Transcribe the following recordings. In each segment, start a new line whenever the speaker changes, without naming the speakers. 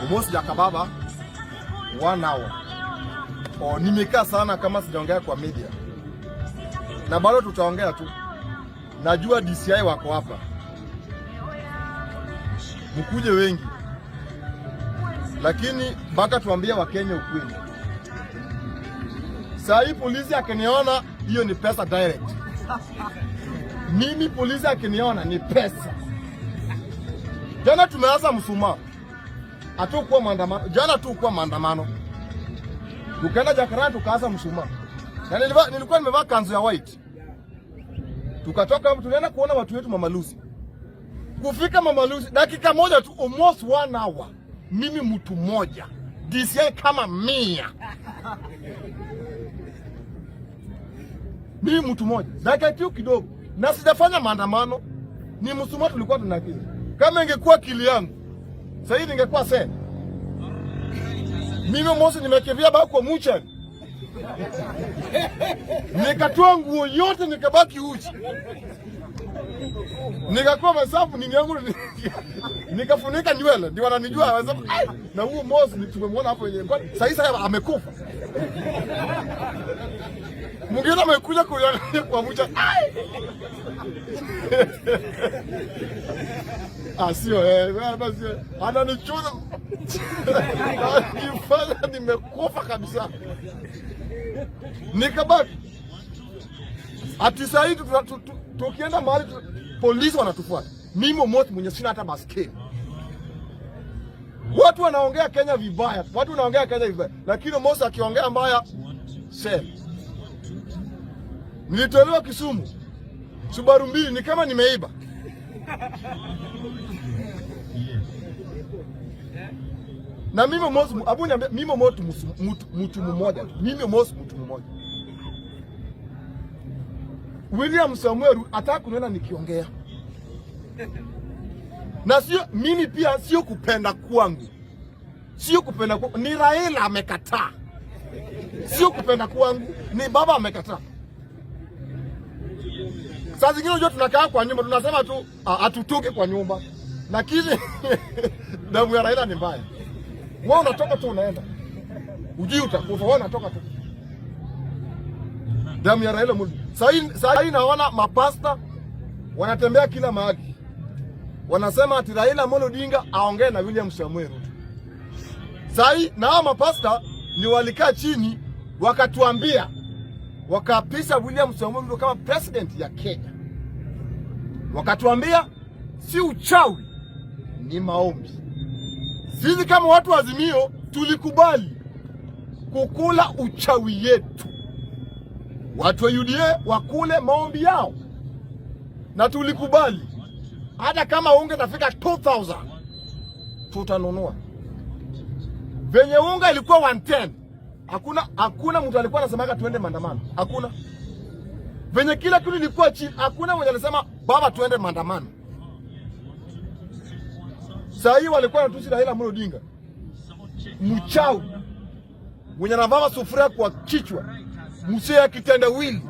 Almost Jakababa one hour. Oh, nimekaa sana kama sijaongea kwa media, na bado tutaongea tu. Najua DCI wako hapa, mkuje wengi, lakini mpaka tuambie Wakenya ukweli. Saa hii polisi akiniona, hiyo ni pesa direct. Mimi polisi akiniona ni pesa. Jana tumeanza mshumaa, hatukuwa maandamano. Jana tu kuwa maandamano, tukaenda Jakarta tukaanza mshumaa, na nilikuwa nimevaa kanzu ya white. Tukatoka hapo tulienda kuona watu wetu Mama Lucy. Kufika Mama Lucy dakika moja tu, almost one hour, mimi mtu mmoja, DCI kama 100. Mimi mtu mmoja, dakika tu kidogo, na sijafanya maandamano, ni mshumaa tulikuwa tunakili. Kama ingekuwa akili yangu sasa hivi ningekuwa sasa. Mimi mosi nimekimbia bako kwa muchari, nikatoa nguo yote nikabaki uchi, nikakuwa masafu nini yangu nikafunika nywele, ndio wananijua wanasema, "Ai, na huo mosi tumemwona hapo yenyewe, kwani sasa sasa amekufa?" Mwingine amekuja kuangalia kwa mucha, ai ah, sio basi ananichuza ananifanya nimekufa kabisa, nikabaki ati saa hii tukienda mahali polisi wanatufuata. Mimi Omoth mwenye sina hata baskeli. Watu wanaongea Kenya vibaya, watu wanaongea Kenya vibaya, lakini Omoth akiongea mbaya sema. Nilitolewa Kisumu Subaru mbili ni kama nimeiba. Na mimi Omoth, abu niambia, mimi Omoth mtu mmoja tu. Mimi Omoth mtu mmoja. William Samuel ataka kuniona nikiongea. Na sio mimi pia, sio kupenda kwangu. Sio kupenda kwangu, ni Raila amekataa. Sio kupenda kwangu, ni baba amekataa. Saa zingine unajua tunakaa kwa nyumba tunasema tu hatutoke kwa nyumba, lakini damu ya Raila ni mbaya. Wewe unatoka tu unaenda, ujui utakufa, wewe unatoka tu. Damu ya Raila Amolo. Saa hii naona mapasta wanatembea kila mahali, wanasema ati Raila Amolo Odinga aongee na William Samuel Ruto. Saa hii na hao mapasta ni walikaa chini wakatuambia, wakaapisha William Samuel Ruto kama president ya Kenya. Wakatuambia si uchawi, ni maombi. Sisi kama watu wa Azimio tulikubali kukula uchawi yetu, watu wa UDA wakule maombi yao, na tulikubali hata kama unga itafika 2000 tutanunua. Venye unga ilikuwa 110, hakuna mtu alikuwa anasemaga tuende maandamano, hakuna. Venye kila kitu ilikuwa chini, hakuna mwenye alisema baba tuende maandamano. Saa hii walikuwa wanatusi Raila Amolo Odinga, mchawi mwenye anavaa sufuria kwa kichwa, msee ya kitendawili.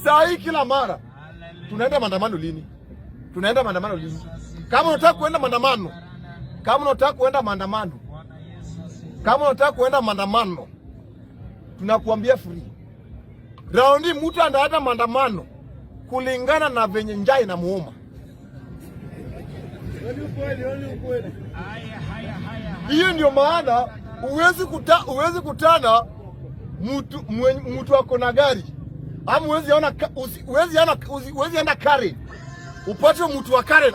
Saa hii kila mara tunaenda maandamano lini? Tunaenda maandamano lini? Kama unataka kuenda maandamano, kama unataka kuenda maandamano, kama unataka kuenda maandamano, tunakuambia free. Raundi mtu anaenda maandamano kulingana na venye njaa inamuuma. Hiyo ndio maana huwezi kutana mtu ako na gari ama huwezi enda Karen upate mtu wa Karen.